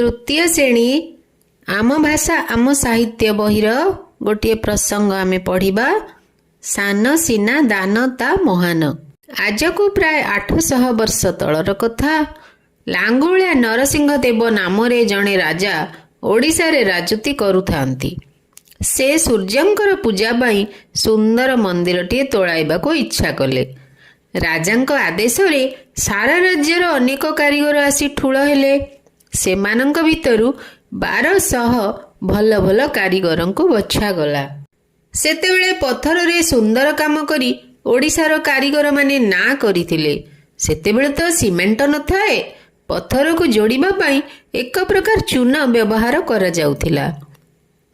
ତୃତୀୟ ଶ୍ରେଣୀ ଆମ ଭାଷା ଆମ ସାହିତ୍ୟ ବହିର ଗୋଟିଏ ପ୍ରସଙ୍ଗ ଆମେ ପଢ଼ିବା। ସାନ ସିନା ଦାନ ତା ମହାନ। ଆଜକୁ ପ୍ରାୟ 800 ବର୍ଷ ତଳର କଥା। ଲାଙ୍ଗୁଳା ନରସିଂହ ଦେବ ନାମରେ ଜଣେ ରାଜା ଓଡ଼ିଶାରେ ରାଜୁତି କରୁଥାନ୍ତି। ସେ ସୂର୍ଯ୍ୟଙ୍କର ପୂଜା ପାଇଁ ସୁନ୍ଦର ମନ୍ଦିରଟିଏ ତୋଳାଇବାକୁ ଇଚ୍ଛା କଲେ। ରାଜାଙ୍କ ଆଦେଶରେ ସାରା ରାଜ୍ୟର ଅନେକ କାରିଗର ଆସି ଠୁଳ ହେଲେ। ସେମାନଙ୍କ ଭିତରୁ 1200 ଭଲ ଭଲ କାରିଗରଙ୍କୁ ବଛାଗଲା। ସେତେବେଳେ ପଥରରେ ସୁନ୍ଦର କାମ କରି ଓଡ଼ିଶାର କାରିଗରମାନେ ନାଁ କରିଥିଲେ। ସେତେବେଳେ ତ ସିମେଣ୍ଟ ନଥାଏ। ପଥରକୁ ଯୋଡ଼ିବା ପାଇଁ ଏକ ପ୍ରକାର ଚୂନ ବ୍ୟବହାର କରାଯାଉଥିଲା।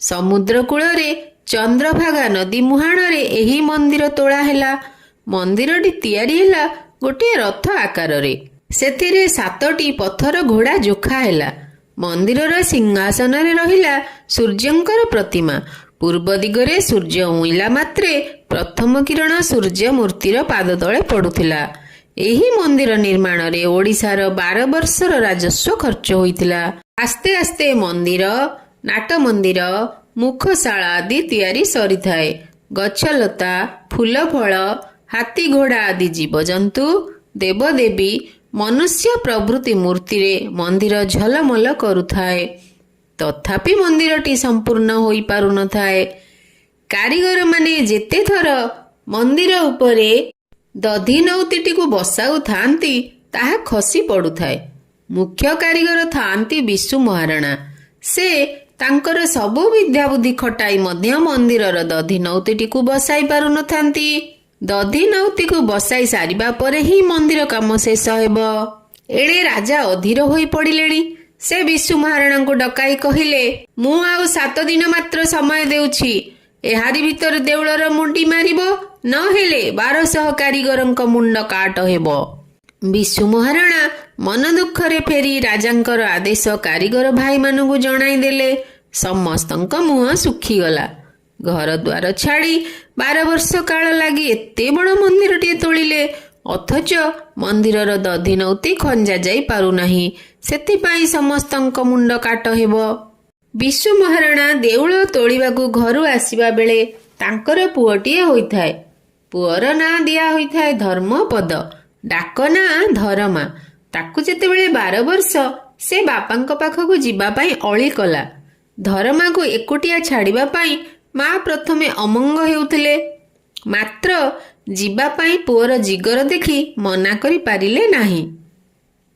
ସମୁଦ୍ର କୂଳରେ ଚନ୍ଦ୍ରଭାଗା ନଦୀ ମୁହାଣରେ ଏହି ମନ୍ଦିର ତୋଳା ହେଲା। ମନ୍ଦିରଟି ତିଆରି ହେଲା ଗୋଟିଏ ରଥ ଆକାରରେ। ସେଥିରେ ସାତଟି ପଥର ଘୋଡ଼ା ଯୋଖା ହେଲା। ମନ୍ଦିରର ସିଂହାସନରେ ରହିଲା ସୂର୍ଯ୍ୟଙ୍କର ପ୍ରତିମା। ପୂର୍ବ ଦିଗରେ ସୂର୍ଯ୍ୟ ଉଇଁଲା ମାତ୍ରେ ପ୍ରଥମ କିରଣ ସୂର୍ଯ୍ୟ ମୂର୍ତ୍ତିର ପାଦ ତଳେ ପଡୁଥିଲା। ଏହି ମନ୍ଦିର ନିର୍ମାଣରେ ଓଡ଼ିଶାର 12 ବର୍ଷର ରାଜସ୍ୱ ଖର୍ଚ୍ଚ ହୋଇଥିଲା। ଆସ୍ତେ ଆସ୍ତେ ମନ୍ଦିର, ନାଟ ମନ୍ଦିର, ମୁଖଶାଳା ଆଦି ତିଆରି ସରିଥାଏ। ଗଛଲତା, ଫୁଲ ଫଳ, ହାତୀ ଘୋଡ଼ା ଆଦି ଜୀବଜନ୍ତୁ, ଦେବଦେବୀ, ମନୁଷ୍ୟ ପ୍ରଭୃତି ମୂର୍ତ୍ତିରେ ମନ୍ଦିର ଝଲମଲ କରୁଥାଏ। ତଥାପି ମନ୍ଦିରଟି ସମ୍ପୂର୍ଣ୍ଣ ହୋଇପାରୁନଥାଏ। କାରିଗରମାନେ ଯେତେଥର ମନ୍ଦିର ଉପରେ ଦଧିନଉତିଟିକୁ ବସାଉଥାନ୍ତି, ତାହା ଖସି ପଡୁଥାଏ। ମୁଖ୍ୟ କାରିଗର ଥାଆନ୍ତି ବିଶୁ ମହାରଣା। ସେ ତାଙ୍କର ସବୁ ବିଦ୍ୟାବୁଦ୍ଧି ଖଟାଇ ମଧ୍ୟ ମନ୍ଦିରର ଦଧିନଉତିଟିକୁ ବସାଇ ପାରୁନଥାନ୍ତି। ଦଧିନଉତିକୁ ବସାଇ ସାରିବା ପରେ ହିଁ ମନ୍ଦିର କାମ ଶେଷ ହେବ। ଏଣେ ରାଜା ଅଧୀର ହୋଇ ପଡ଼ିଲେଣି। ସେ ବିଶୁ ମହାରଣାଙ୍କୁ ଡକାଇ କହିଲେ, "ମୁଁ ଆଉ 7 ଦିନ ମାତ୍ର ସମୟ ଦେଉଛି। ଏହାରି ଭିତରେ ଦେଉଳର ମୁଣ୍ଡି ମାରିବ, ନହେଲେ 1200 କାରିଗରଙ୍କ ମୁଣ୍ଡ କାଟ ହେବ।" ବିଶୁ ମହାରଣା ମନ ଦୁଃଖରେ ଫେରି ରାଜାଙ୍କର ଆଦେଶ କାରିଗର ଭାଇମାନଙ୍କୁ ଜଣାଇ ଦେଲେ। ସମସ୍ତଙ୍କ ମୁହଁ ଶୁଖିଗଲା। ଘର ଦ୍ୱାର ଛାଡ଼ି 12 ବର୍ଷ କାଳ ଲାଗି ଏତେ ବଡ଼ ମନ୍ଦିରଟିଏ ତୋଳିଲେ, ଅଥଚ ମନ୍ଦିରର ଦଧିନଉତି ଖଞ୍ଜା ଯାଇ ପାରୁନାହିଁ, ସେଥିପାଇଁ ସମସ୍ତଙ୍କ ମୁଣ୍ଡ କାଟ ହେବ। ବିଶୁ ମହାରଣା ଦେଉଳ ତୋଳିବାକୁ ଘରୁ ଆସିବା ବେଳେ ତାଙ୍କର ପୁଅଟିଏ ହୋଇଥାଏ। ପୁଅର ନାଁ ଦିଆ ହୋଇଥାଏ ଧର୍ମପଦ, ଡାକ ନାଁ ଧରମା। ତାକୁ ଯେତେବେଳେ 12 ବର୍ଷ, ସେ ବାପାଙ୍କ ପାଖକୁ ଯିବା ପାଇଁ ଅଳି କଲା। ଧରମାକୁ ଏକୁଟିଆ ଛାଡ଼ିବା ପାଇଁ ମା ପ୍ରଥମେ ଅମଙ୍ଗ ହେଉଥିଲେ। ମାତ୍ର ଯିବା ପାଇଁ ପୁଅର ଜିଗର ଦେଖି ମନା କରିପାରିଲେ ନାହିଁ।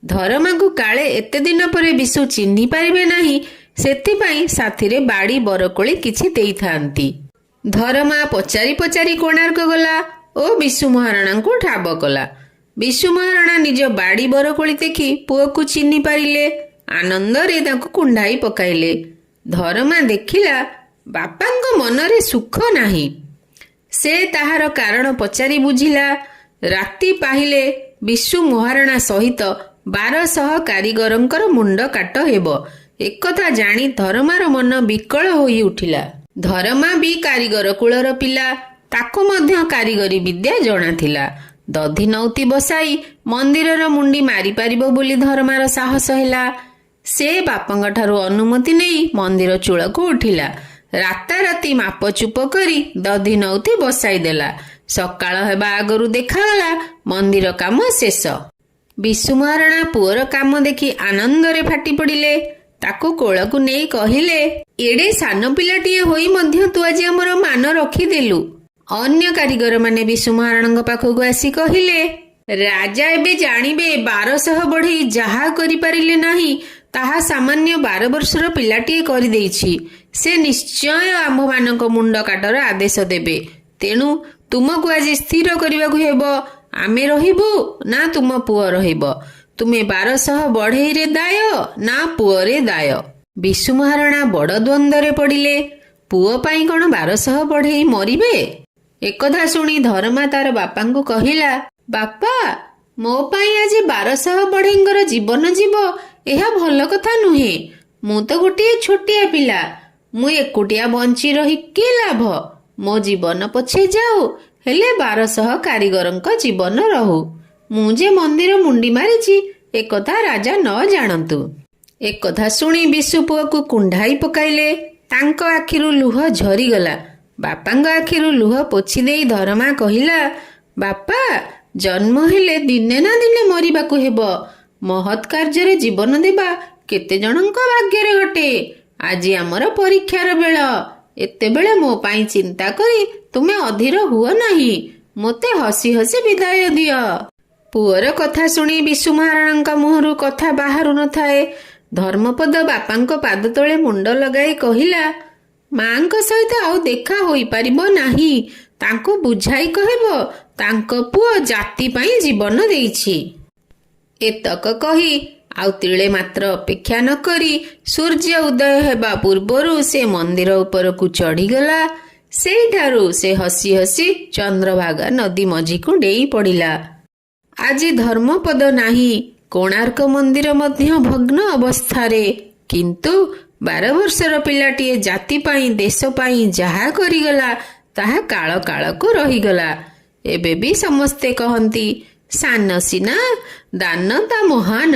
ଧରମାକୁ କାଳେ ଏତେ ଦିନ ପରେ ବିଶୁ ଚିହ୍ନି ପାରିବେ ନାହିଁ, ସେଥିପାଇଁ ସାଥିରେ ବାଡ଼ି ବରକୋଳି କିଛି ଦେଇଥାନ୍ତି। ଧରମା ପଚାରି ପଚାରି କୋଣାର୍କ ଗଲା ଓ ବିଶୁ ମହାରଣାଙ୍କୁ ଠାବ କଲା। ବିଶୁ ମହାରଣା ନିଜ ବାଡ଼ି ବରକୋଳି ଦେଖି ପୁଅକୁ ଚିହ୍ନି ପାରିଲେ। ଆନନ୍ଦରେ ତାକୁ କୁଣ୍ଢାଇ ପକାଇଲେ। ଧରମା ଦେଖିଲା, ବାପାଙ୍କ ମନରେ ସୁଖ ନାହିଁ। ସେ ତାହାର କାରଣ ପଚାରି ବୁଝିଲା। ରାତି ପାହିଲେ ବିଶୁ ମହାରଣା ସହିତ 1200 କାରିଗରଙ୍କର ମୁଣ୍ଡ କାଟ ହେବ, ଏକଥା ଜାଣି ଧରମାର ମନ ବିକଳ ହୋଇ ଉଠିଲା। ଧରମା ବି କାରିଗର କୁଳର ପିଲା। ତାକୁ ମଧ୍ୟ କାରିଗରୀ ବିଦ୍ୟା ଜଣାଥିଲା। ଦଧିନଉତି ବସାଇ ମନ୍ଦିରର ମୁଣ୍ଡି ମାରିପାରିବ ବୋଲି ଧରମାର ସାହସ ହେଲା। ସେ ବାପାଙ୍କ ଠାରୁ ଅନୁମତି ନେଇ ମନ୍ଦିର ଚୂଳକୁ ଉଠିଲା। ରାତାରାତି ମାପଚୁପ କରି ଦଧିନଉତି ବସାଇ ଦେଲା। ସକାଳ ହେବା ଆଗରୁ ଦେଖାଗଲା, ମନ୍ଦିର କାମ ଶେଷ। ବିଶୁ ମହାରଣା ପୁଅର କାମ ଦେଖି ଆନନ୍ଦରେ ଫାଟି ପଡ଼ିଲେ। ତାକୁ କୋଳକୁ ନେଇ କହିଲେ, "ଏଡ଼େ ସାନ ପିଲାଟିଏ ହୋଇ ମଧ୍ୟ ତୁ ଆଜି ଆମର ମାନ ରଖିଦେଲୁ।" ଅନ୍ୟ କାରିଗରମାନେ ବିଶୁ ମହାରଣାଙ୍କ ପାଖକୁ ଆସି କହିଲେ, "ରାଜା ଏବେ ଜାଣିବେ, 1200 ବଢ଼େଇ ଯାହା କରିପାରିଲେ ନାହିଁ, ତାହା ସାମାନ୍ୟ 12 ବର୍ଷର ପିଲାଟିଏ କରିଦେଇଛି। ସେ ନିଶ୍ଚୟ ଆମ୍ଭମାନଙ୍କ ମୁଣ୍ଡ କାଟର ଆଦେଶ ଦେବେ। ତେଣୁ ତୁମକୁ ଆଜି ସ୍ଥିର କରିବାକୁ ହେବ, ଆମେ ରହିବୁ ନା ତୁମ ପୁଅ ରହିବ। ତୁମେ 1200 ବଢ଼େଇରେ ଦାୟ ନା ପୁଅରେ ଦାୟ?" ବିଶୁ ମହାରଣା ବଡ଼ ଦ୍ୱନ୍ଦ୍ୱରେ ପଡ଼ିଲେ। ପୁଅ ପାଇଁ କଣ 1200 ବଢ଼େଇ ମରିବେ? ଏକଥା ଶୁଣି ଧରମା ତାର ବାପାଙ୍କୁ କହିଲା, "ବାପା, ମୋ ପାଇଁ ଆଜି 1200 ବଢ଼େଇଙ୍କର ଜୀବନ ଯିବ, ଏହା ଭଲ କଥା ନୁହେଁ। ମୁଁ ତ ଗୋଟିଏ ଛୋଟିଆ ପିଲା। ମୁଁ ଏକୁଟିଆ ବଞ୍ଚି ରହି କି ଲାଭ? ମୋ ଜୀବନ ପଛେ ଯାଉ, ହେଲେ 1200 କାରିଗରଙ୍କ ଜୀବନ ରହୁ। ମୁଁ ଯେ ମନ୍ଦିର ମୁଣ୍ଡି ମାରିଛି, ଏକଥା ରାଜା ନ ଜାଣନ୍ତୁ।" ଏକଥା ଶୁଣି ବିଶୁ ପୁଅକୁ କୁଣ୍ଢାଇ ପକାଇଲେ। ତାଙ୍କ ଆଖିରୁ ଲୁହ ଝରିଗଲା। ବାପାଙ୍କ ଆଖିରୁ ଲୁହ ପୋଛି ଦେଇ ଧରମା କହିଲା, ବାପା, ଜନ୍ମ ହେଲେ ଦିନେ ନା ଦିନେ ମରିବାକୁ ହେବ। ମହତ୍ କାର୍ଯ୍ୟରେ ଜୀବନ ଦେବା କେତେ ଜଣଙ୍କ ଭାଗ୍ୟରେ ଘଟେ। ଆଜି ଆମର ପରୀକ୍ଷାର ବେଳ। ଏତେବେଳେ ମୋ ପାଇଁ ଚିନ୍ତା କରି ତୁମେ ଅଧୀର ହୁଅ ନାହିଁ। ମୋତେ ହସି ହସି ବିଦାୟ ଦିଅ। ପୁଅର କଥା ଶୁଣି ବିଶୁ ମହାରଣାଙ୍କ ମୁହଁରୁ କଥା ବାହାରୁ ନଥାଏ। ଧର୍ମପଦ ବାପାଙ୍କ ପାଦ ତଳେ ମୁଣ୍ଡ ଲଗାଇ କହିଲା, ମାଙ୍କ ସହିତ ଆଉ ଦେଖା ହୋଇପାରିବ ନାହିଁ। ତାଙ୍କୁ ବୁଝାଇ କହିବ, ତାଙ୍କ ପୁଅ ଜାତି ପାଇଁ ଜୀବନ ଦେଇଛି। ଏତକ କହି ଆଉ ତିଳେ ମାତ୍ର ଅପେକ୍ଷା ନ କରି ସୂର୍ଯ୍ୟ ଉଦୟ ହେବା ପୂର୍ବରୁ ସେ ମନ୍ଦିର ଉପରକୁ ଚଢ଼ିଗଲା। ସେଇଠାରୁ ସେ ହସି ହସି ଚନ୍ଦ୍ରଭାଗା ନଦୀ ମଝିକୁ ଡେଇଁ ପଡ଼ିଲା। ଆଜି ଧର୍ମପଦ ନାହିଁ, କୋଣାର୍କ ମନ୍ଦିର ମଧ୍ୟ ଭଗ୍ନ ଅବସ୍ଥାରେ। କିନ୍ତୁ 12 ବର୍ଷର ପିଲାଟିଏ ଜାତି ପାଇଁ, ଦେଶ ପାଇଁ ଯାହା କରିଗଲା, ତାହା କାଳ କାଳକୁ ରହିଗଲା। ଏବେ ବି ସମସ୍ତେ କହନ୍ତି, ସାନ ସିନା ଦାନ ତା ମହାନ।